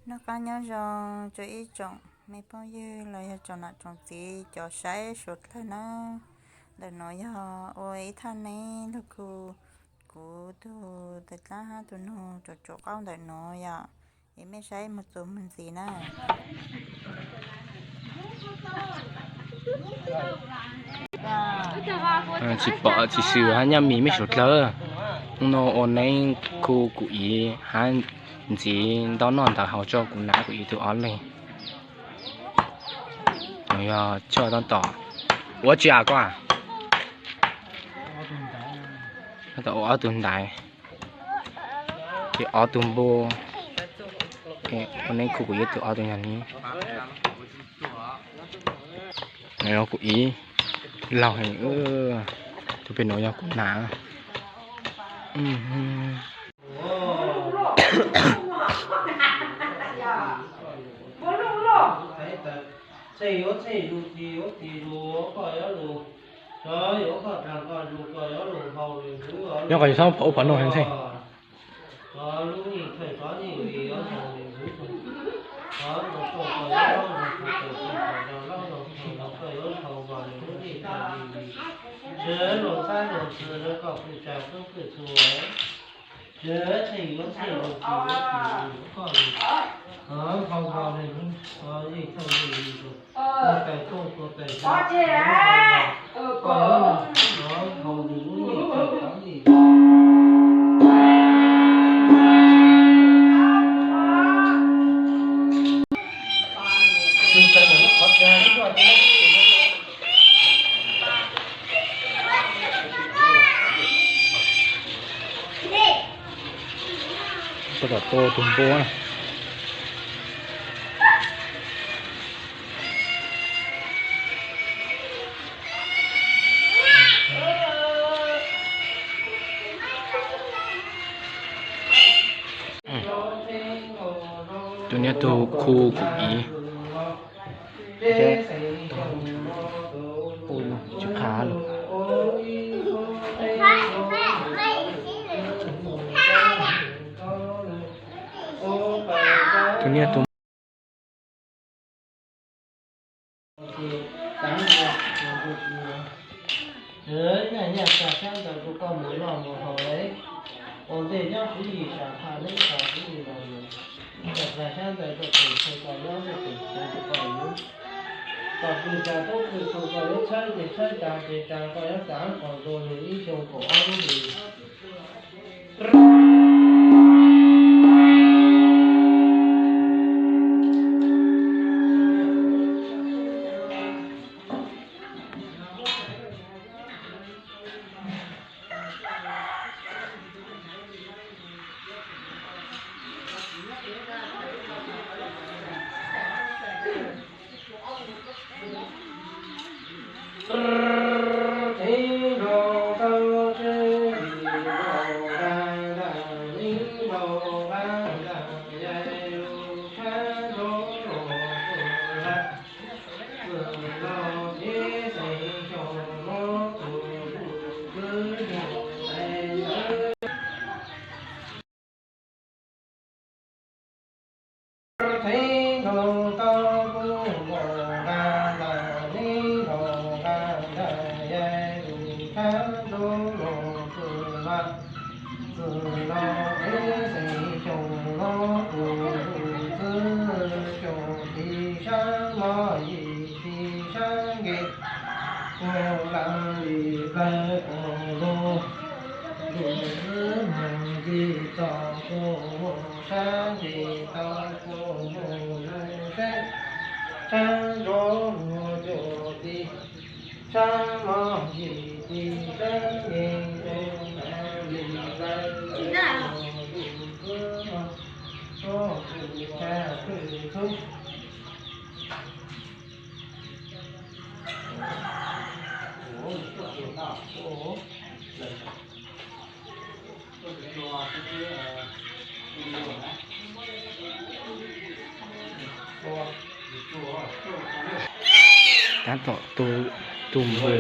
Noj qab nyob zoo rau ib tsoom me phooj ywg los yog tsoom nam tsoom txiv cov saib suav dlawg na. Ntawm nuav yog ua ib thaj neeb lug khu kuv tug tawg dlaab hab tug noog rau tsuam qaub ntawm nuav yom. Es mej saib moog txuas moog ntxiv na. Tsis pom tsis xwm hab nyaj mis mej suav dlawg. Hnub no ua neeb khu kuv iv hab ntxiv ntaub noj ntawv haus rau kuv nam kuv iv tug ob leeg. Yog tshuaj tab tom ua tsi as koj? Tab tom ua ob tug ntaiv, ces ob tug npua, ua neeb khu kuv iv tug ob tug yog ni. Kuv iv laug heev, tug pem nuav yog kuv nam. Nyob qhov xyov phom ub phom noog heev ntxhee. Tab tom tua tug npua. Tus niag tug khu kuv iv. Tsis qha lawm. Tus niag tug Nyaj nyaj tsa sab ntawd rau koj mus noj mus haus lauj. Ua ntej nyob tswv yim sam pha neb tsa tswv yim los lawm. Nyaj tsa sab ntawd rau tus ntxhais koj nyob rau tus ntxhais rau koj yuav. Kom kws tsa tub kws txhu koj yuav txhawb ces txhawb, tsa ces tsa, koj yuav txav qos nkaus nws ib xyoo kaum ob lub hlis. Theej nroo tau kuv nkaus nqa ntawm neb nkaus nqa ntawm yai tus tshab nroo los txwm lam txwm los peb xeem xyoos los tus tus txwv xyoos tiv sab moj yim tiv sab nkees kuv lam li plawg kuv lug tus txwv moog yim txom kuv sab nkees tau kuv moog lug seb tshab nroo lug cuj tiv sab moj yim tiv sab nkees kuv lam li plawg kuv lug tus txwv moog tshab pwg txhub. Tab tom tu npua.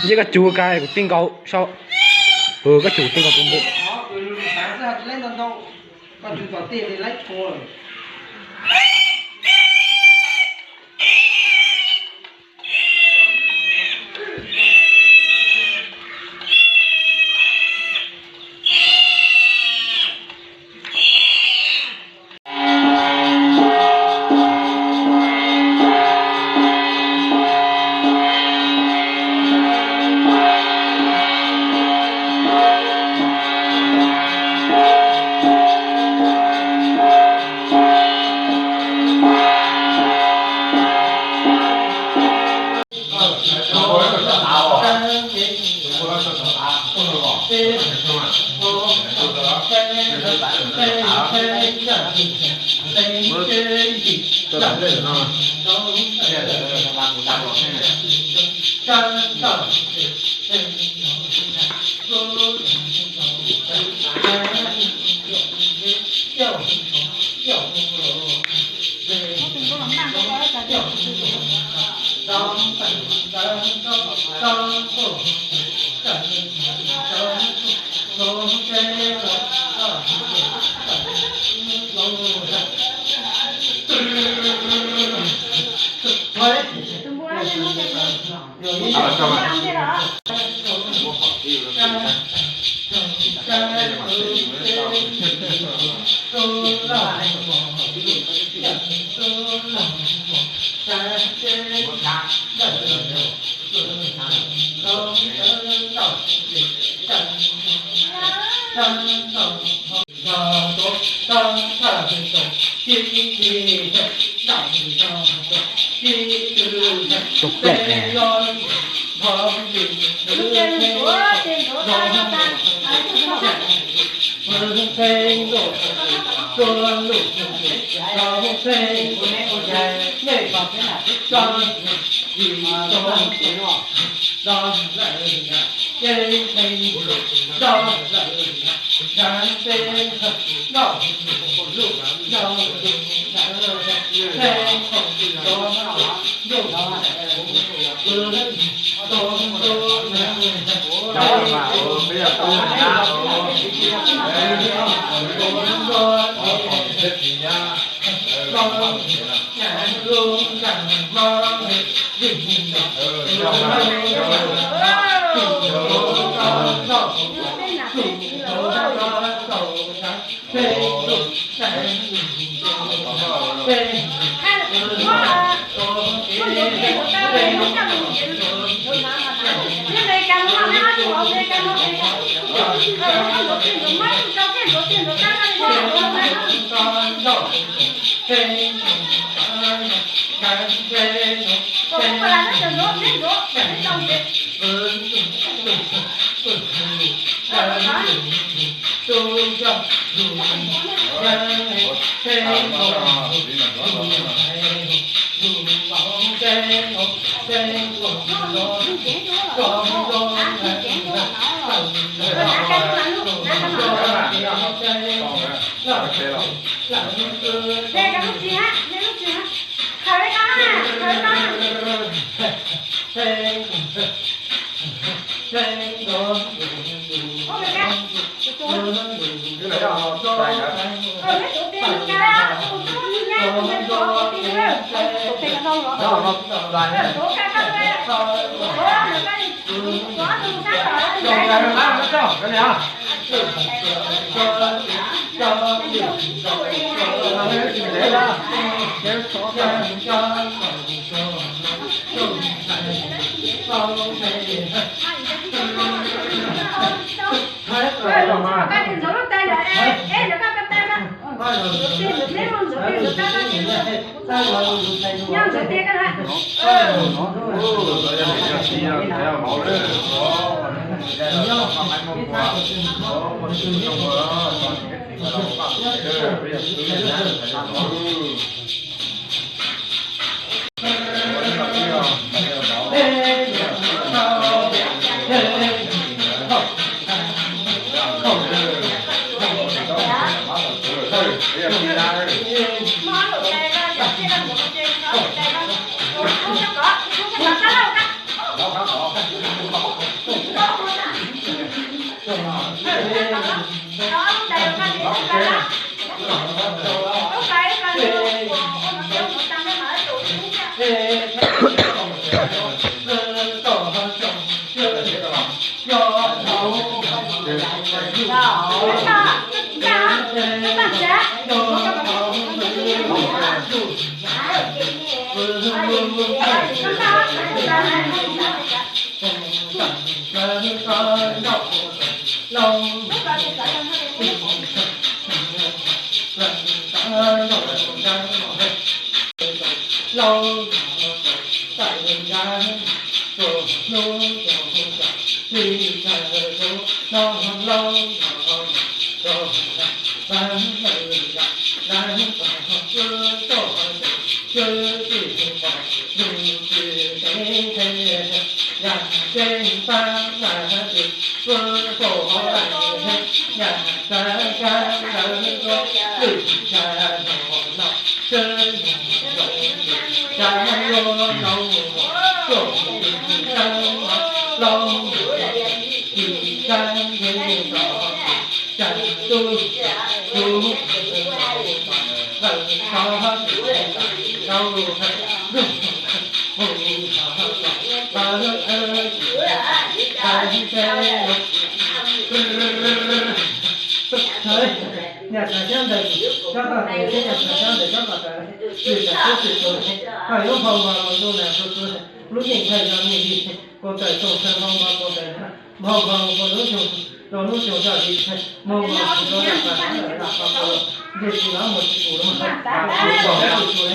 Yeej koj cug kag kuv tij nkaus so. Koj cug tij nkaus tus npua. Tus plaub ne. Nyaj txhais xyab ntawm cob koj tes, nyaj txhais xyab ntawm cob koj tes, lwm tsam tub tsis tus, koj yuav nphau npog tus ntuj na tus tub, lub yeej thawj yog nij li, kuv tawm tus thawj nphau npog kuv tawm na, nphau npog kuv lub xyoo, rau lub xyoo zoj li, nphau npog kuv lub yam tas lawm lam qhov kuv, ntsej tsis los mus tsis pum los, tsis pum li.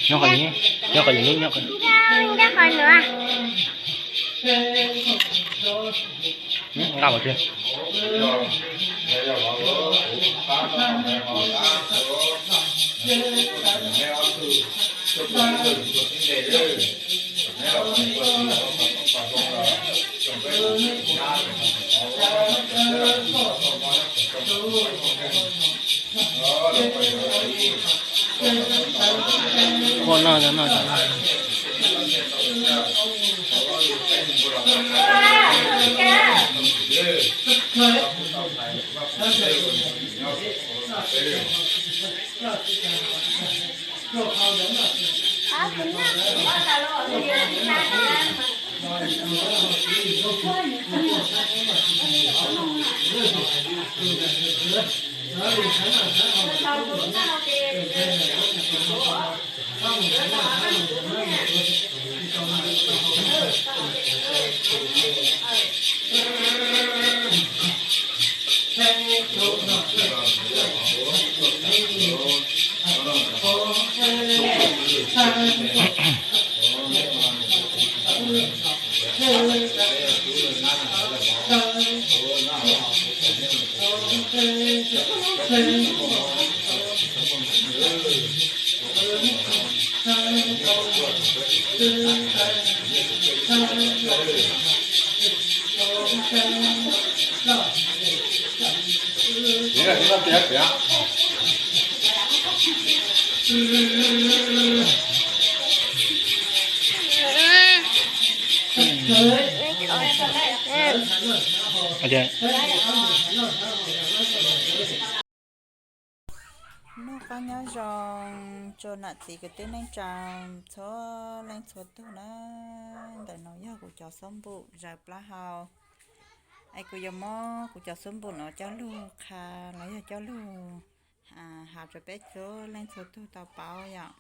Nyob qhov, nyob qhov, nyob qhov. Nqa vào chưa? Ua no no no. Noj qab nyob zoo rau nam txiv kwv tij neej tsa txhua leej txhua tug na. Ntawm no yog kuv cov xub npum zaws plaub hau. Es kuv yuav muab kuv cov xub npum no coj lug qha los yog coj lug has rau peb txhua leej txhua tug tau paub yom.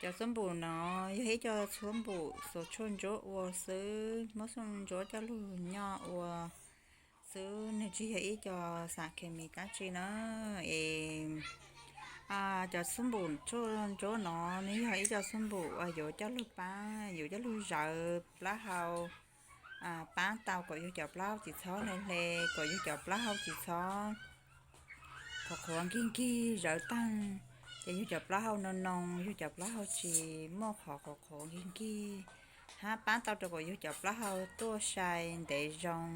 Cov xub npum no yog ib co xub npum xuas tshuaj ntsuab ua xwb, muab xuaj ntsuab coj lug nyoj ua xwb, nws tsis yog ib co xam khes mis dab tsi na. Es cov xub npum tshuaj ntsuab no nws yog ib co xub npum uas yuav coj lug pab, yuav coj lug zawv plaub hau, pab tau kom yug cov plaub hau tsis txhob hle hle, kom yug cov plaub hau tsis txhob qhuav qhuav nkig nkig zawv taag, ces yug cov plaub hau noo noo, yug cov plaub hau tsis muaj qhov qhuav qhuav nkig nkig, hab pab tau rau kom yug cov plaub hau tuaj sai ntev zoo,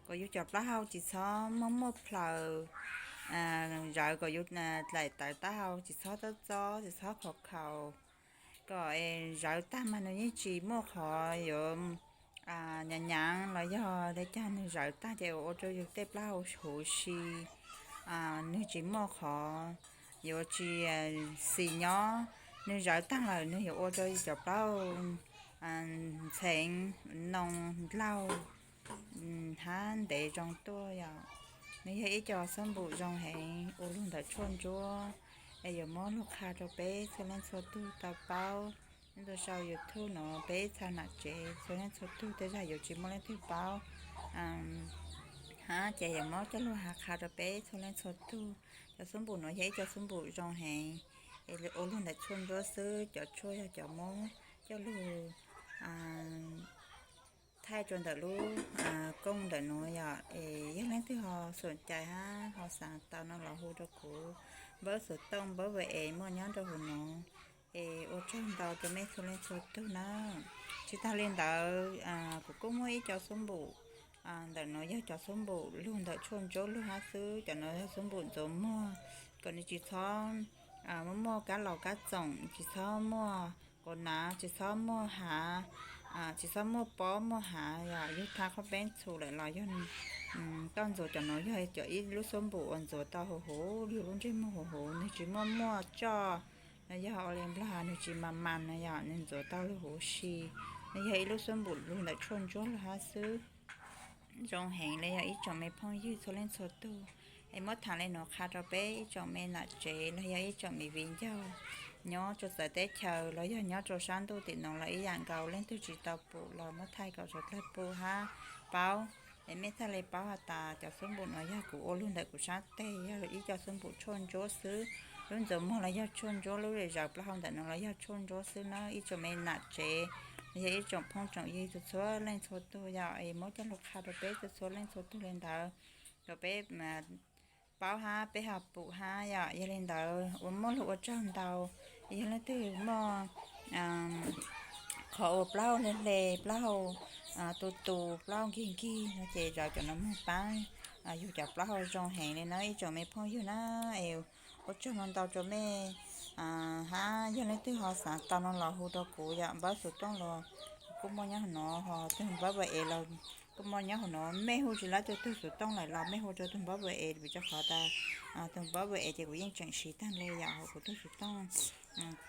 kom yug cov plaub hau tsis txhob muaj muaj plhaws, zawv kom yug dlaim tawv taub hau tsis txhob txob txob, tsis txhob khaus khaus, kom zawv tag mas nws yeej tsis muaj qhov yuav nyav nyav los yog li cas, nws zawv tag ces ua rau yug tej plaub hau huv si, nws tsis muaj qhov yuav tsis xis nyob. Nws zawv tag lawm nws yuav ua rau yug cov plaub hau ntxheev, noo, ndlaug, hab ntev zoo tuaj yom. Nws yog ib co xub npum zoo heev ua lug ntawm tshuaj ntsuab, es yuav muab lug qha rau peb txhua leej txhua tug tau paub. Nyob rau sau YouTube no peb txhua nam tsev txhua leej txhua tug tej zag yuav tsis muaj leej twg paub, hab ces yuav muab coj lug has qha rau peb txhua leej txhua tug. Cov xub npum no yog ib co xub npum zoo heev, es ua lug ntawm tshuaj ntsuab xwb, cov tshuaj yog cov muab coj lug thaij rua ntawm lub kooj ntawm nuav yom. Es yog leej twg ho xoom cai hab ho xaav tau no los hu rau kuv, npawb xuv tooj npawb vas es muaj nyob rau huv nuav. Es ua tsaug ntau rau mej txhua leej txhua tug na. Tsis tag li ntawd, kuv kuj muaj ib co xub npum ntawm nuav yog cov xub npum lug ntawm tshuaj ntsuab lug hab xwb. Cov nuav yog xub npum ntxuav muag kom nws tsis txhob muaj muaj kab laus kab txoom, tsis txhob muaj quas nav, tsis txhob muaj hav, tsis txhob muaj pob muaj hav, yog yug tha qhob peeb txhum lawm los yog koj ntxuav cov nuav yog cov ib lub xub npum uas ntxuav tau huv huv yug lub ntsej muag huv huv, nws tsis muaj muaj tsoj, no yog ua li nplog nws tsis mas mas no yom, nws ntxuav tau lug huv si. Nws yog ib lub xub npum lug ntawm tshuaj ntsuab lug hab xwb. Zoo heev li yog ib tsoom me phooj ywg txhua leej txhua tug, es muab thaam le nuav qha rau peb ib tsoom me nam tsev los yog ib tsoom me viv ncaus nyob rau txawv teb chaws los yog nyob rau sab ntuj tim nuav los ib yam nkaus. Leej twg tsis tau pum los muab thaij kom sawv dlawg pum hab paub. Es mej txhaj le paub has tas cov xub npum nuav yog kuv ua lug ntawm kuv sab teg, yog ib co xub npum tshuaj ntsuab xwb. Lub ntxuav muag los yog tshuaj ntsuab, lub zam plaub hau ntawm nuav los yog tshuaj ntsuab xwb na ib tsoom me nam tsev, yog ib tsoom phooj tsoom ywg txhua txhua leej txhua tug yom. Es muab coj lug qha rau peb txhua txhua leej txhua tug le ntawd, rau peb paub hab peb ho pum hab yom. Yog li ntawd ua muaj lug ua tsaug ntau. Yog leej twg muaj qhov ua plaub hau hle hle, plaub hau tu tu, plaub hau nkig nkig no ces zov cov nuav moog paab yug cov plaub hau zoo heev li na ib tsoom me phooj ywg na. Es Ua tsaug ntau rau mej hab, yog leej twg ho xaav tau no los hu rau kuv yom. Npawb xov tooj los kuj muaj nyob hauv no, ho tug npawb WhatsApp los kuj muaj nyob hauv no. Mej hu tsis laib rua tug xov tooj lawm los mej hu rua tug npawb WhatsApp, vim rua qhov tas tug npawb WhatsApp ces kuv yeej tseem siv taag le yom. Ho kuv tug xov tooj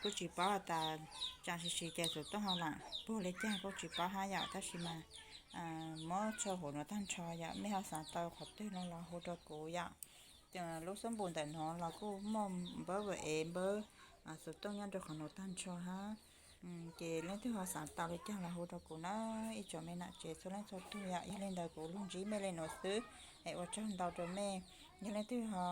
kuj tsis paub has tas tsaam siv siv ces xov tooj ho laam puag le caag kuj tsis paub hab yom. Tab sis mas muab tso huv nuav taag nrho yom. Mej ho xaav tau qhov twg no los hu rua kuv yom. Lub xuab npum ntawm nuav los kuj muaj npawb WhatsApp, npawb xov tooj nyob rua qhov nuav taag nrho hab. Ces leej twg ho xaav tau le caag los hu rua kuv na, ib tsoom me nam tsev txhua leej txhua tug yom. Yog le ntawd kuv lug ntsib mej le nuav xwb, es ua tsaug ntau rua mej. Yog leej twg ho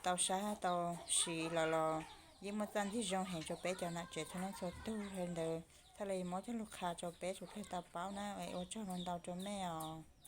tau saib tau siv los los yeej muaj txaj ntxiv zoo heev rua peb cov nam tsev txhua leej txhua tug, le ntawd thiaj le muab coj lug qha rua peb txhua tug tau paub na, es ua tsaug ntau rua mej os.